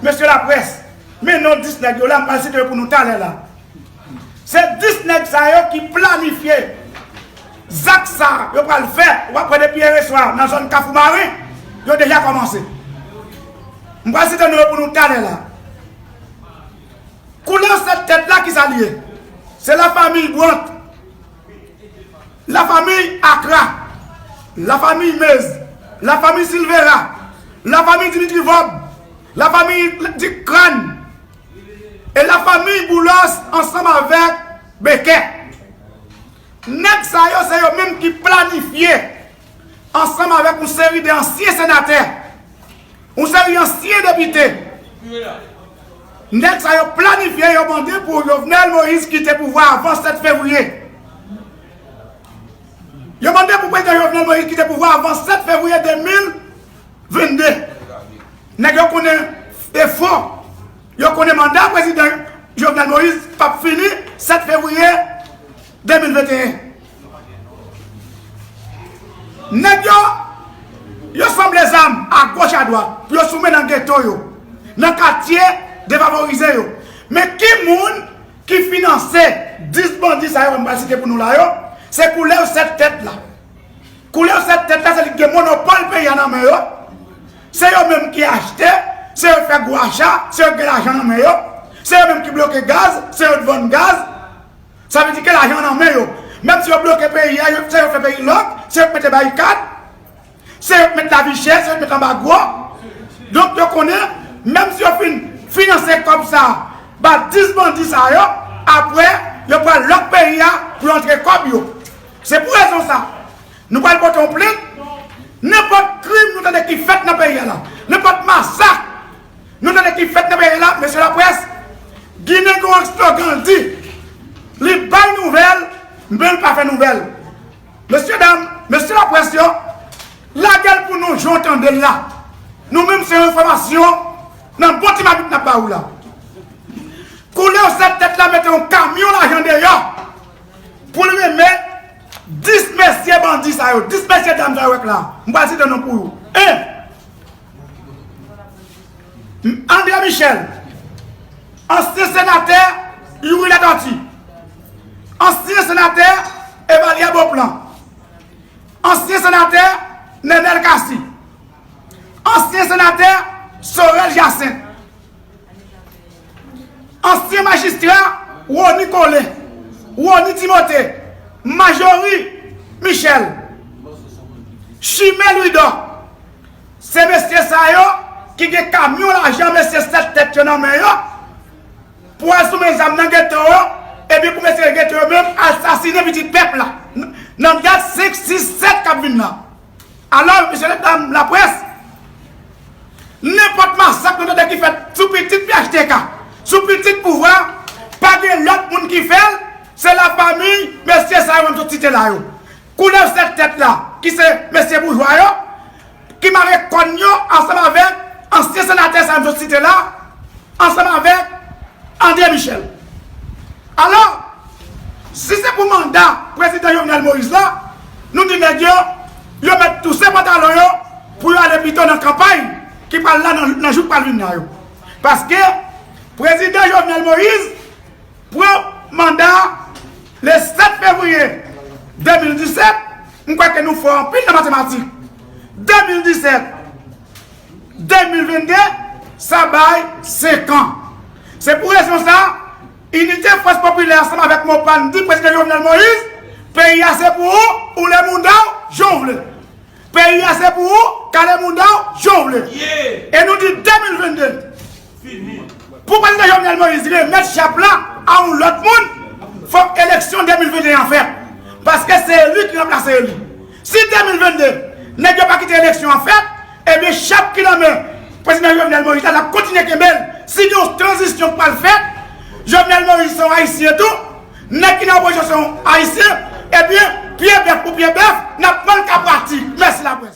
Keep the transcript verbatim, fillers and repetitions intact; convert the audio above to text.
Mesye laprès, men non dis nèg yo la, m pral site yo pou nou talè la. Se dis nèg sa yo ki planifye zak sa yo pral fè. W ap wè depi yè swa nan zòn Kafou Maren, yo deja kòmanse. M pral site non yo pou nou talè la. Koulè sèt tèt la, kisa l ye? Se lafanmi Brant, lafanmi Akra, lafanmi Mez, lafanmi Silvera, lafanmi Dimitri Vòb, lafanmi Dik Kran e lafanmi Boulos ansanm avèk Bekè. Nèg sa yo, se yo menm ki planifye ansanm avèk yon seri de ansyen senatè, yon seri ansyen depite. Nèg sa yo planifye, yo mande pou Jovenel Moïse kite pouvwa avan sèt fevriye. Yo mande pou prezidan Jovenel Moïse kite pouvwa avan sèt fevriye de mil vennde. Nèg yo konnen efò, yo konnen manda prezidan Jovenel Moïse p ap fini sèt fevriye de mil venteyen. Nèg yo, yo sanble zam agoch adwat pou yo sou men nan geto yo, nan katye defavorize yo. Men ki moun ki finanse dis bandi sa yo m pral site pou nou la yo? Se koulè sèt tèt la. Koulè sèt tèt la, se li ki gen monopòl peyi a nan men yo. Se yo menm ki achte, se yo fè gwo acha, se yo gen lajan nan men yo. Se yo menm ki bloke gaz, se yo k vann gaz. Sa vle di ke lajan nan men yo. Menm si yo bloke peyi a, yo, se yo fè peyi lòk, se yo k mete barikad, se yo k met lavi chè, se yo k met anbago. Donk yo konnen, menm si yo fin finanse kòb sa ba dis bandi sa yo, apre yo pral lòk peyi a pou yo antre kòb yo. Se pou rezon sa, nou pral pote yon plent. Nenpòt krim nou tande ki fèt nan peyi a la, nenpòt masak nou tande ki fèt nan peyi a la, mesye laprès, Ginen gen yon slogan, l di, li bay nouvèl, men l pa fè nouvèl. Mesye dam, mesye laprès yo, lage l pou nou jan w tande l la. Nou menm se yon enfòmasyon nan bon ti mamit n ap ba ou la. Koulè sèt tèt la mete yon kamyon lajan deyò pou l renmen dis mesye bandi sa yo, dis mesye dam sa yo w ap wè la. M pral site non pou yo. En, André Michel, ansyen senatè Youri Latortue, ansyen senatè Evalia Beauplan, ansyen senatè Nenel Cassy, ansyen senatè Sorel Jacinthe, ansyen majistra Rony Colin, Rony Timothée, Marjorie Michel, Chimè Louidor, se mesye sa yo ki gen kamyon lajan mesye sèt tèt yo nan men yo pou al sou men zam nan geto yo, epi pou mesye geto yo menm al sasinen pitit pèp la nan dat senk, sis, sèt k ap vin nan. Alò, mesye dam laprès, nenpòt masak nou tande ki fèt sou pitit P H T K, sou pitit pouvwa, pa gen lòt moun ki fè l, se lafanmi mesye sa yo m sot site la yo. Koulè sèt tèt la, ki se mesye boujwa yo, ki mare kòn yo ansanm avèk ansyen senatè sa yo m sot site la, ansanm avèk André Michel. Alò, si se pou manda prezidan Jovenel Moïse la, nou di nèg yo, yo mèt touse pantalon yo pou yo ale pito nan kanpay ki pral la nan, nan jou k pral vin la yo. Paske prezidan Jovenel Moïse pran manda le sèt fevriye de mil disèt, m kwè ke nou fò anpil nan matematik. De mil disèt, de mil vennde, sa bay senk an. Se pou rezon sa, Inite Fòs Popilè ansanm avèk MOPAN di prezidan Jovenel Moïse, peyi a se pou ou, ou lè mouda w, jan w vle. Peyi a se pou ou, kale mouda w, jan w vle. E nou di de mil vennde, pou prezidan Jovenel Moïse remèt chap la a yon lòt moun, fòk eleksyon de mil vennde an fèt. Paske se li ki ranplase li. Si de mil vennde, nèg yo pa kite eleksyon an fèt, ebyen, chap ki nan men prezidan Jovenel Moïse la, n ap kontinye kenbe l. Si gen yon tranzisyon k pral fèt, Jovenel Moïse se yon Ayisyen tou, nèg ki nan opozisyon se yon Ayisyen, ebyen, pye bèf pou pye bèf, n ap pran l ka pratik. Mèsi laprès.